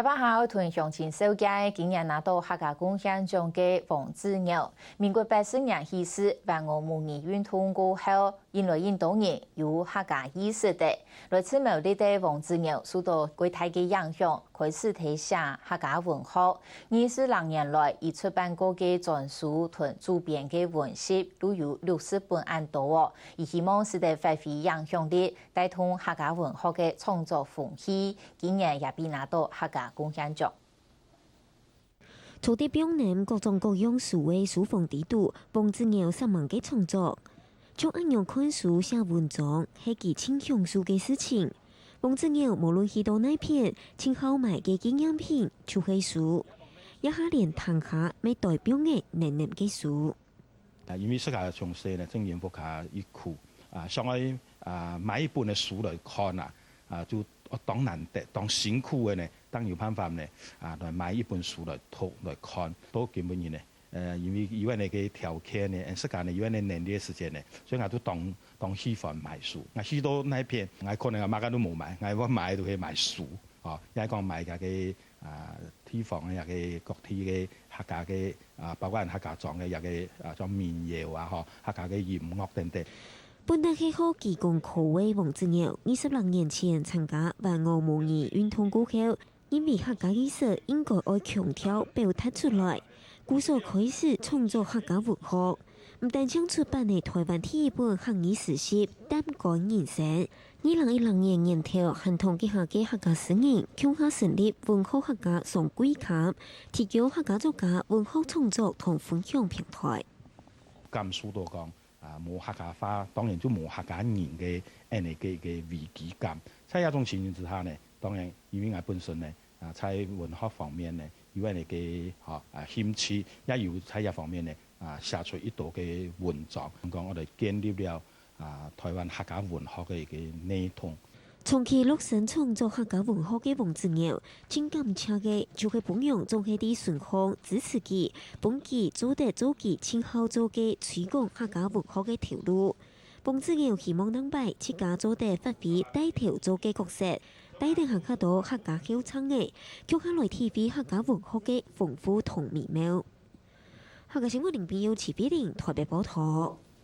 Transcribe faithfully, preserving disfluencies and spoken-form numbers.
大家好，同鄉親紹介，今年拿到客家貢獻獎个黃子堯。民國八十年去世，還我母語運動過後， 因來因多人有客家意識个。來自苗栗个黃子堯受到較大个影響，開始在寫客家文學。二十零年來，佢出版過个專書同主編个文集，都有六十本恁多哦。佢希望使得發揮影響力，帶動客家文學个創作風氣，今年也被拿到客家貢獻獎。 坐在放等各種各樣書个書房底肚，黃子堯煞猛个創作。像恁樣看書、寫文章，係佢盡享受个事情。黃子堯無論去到哪片，盡好買个紀念品就係書，這下連聽下乜代表个淰淰个書。 啊，因為自家從細呢，正經屋下一苦，啊，想愛，啊，買一本个書來看啊，啊，就當難得，當辛苦个呢，當有辦法呢，啊，來買一本書來讀來看。到今晡日呢，呃，因為有恁樣个條件呢，自家呢有恁樣能力个時間呢，所以𠊎都當，當喜歡買書。𠊎去到哪片，𠊎可能啊，麼个都無買，𠊎愛買就係買書，哦，也係講買該个，啊，地方个，該个各地个客家个 啊，包括客家庄个這个，啊，像民謠啊，吼，客家个音樂等等。本來係學技工科个黃子堯，二十零年前參加還我母語運動過後，認為客家意識應該愛強調表達出來，故所開始創作客家文學。毋單淨出版了臺灣第一本客語詩集《擔竿人生》， 二零一零年年頭，還同幾下个客家詩人共下成立文學客家上櫃崁，提供客家作家文學創作同分享平臺。感受到講，啊，無客家話，當然就無客家人个恁樣个，个危機感。在這種情形之下呢，當然，因為𠊎本身呢，啊，在文學方面呢，有恁樣个，吼，啊，興趣，也有在這方面呢，啊，寫出一多个文章，講𠊎來建立了 啊，臺灣客家文學个一个系統。長期落身創作客家文學个黃子堯，盡感謝个就係餔娘總係在身項支持佢，分佢做得做佢盡好做个推廣客家文學个頭路。黃子堯希望另擺自家做得發揮帶頭做个角色，帶等還較多客家後生仔，共下來體會客家文學个豐富同美妙。客家新聞林碧友、徐碧玲臺北報導。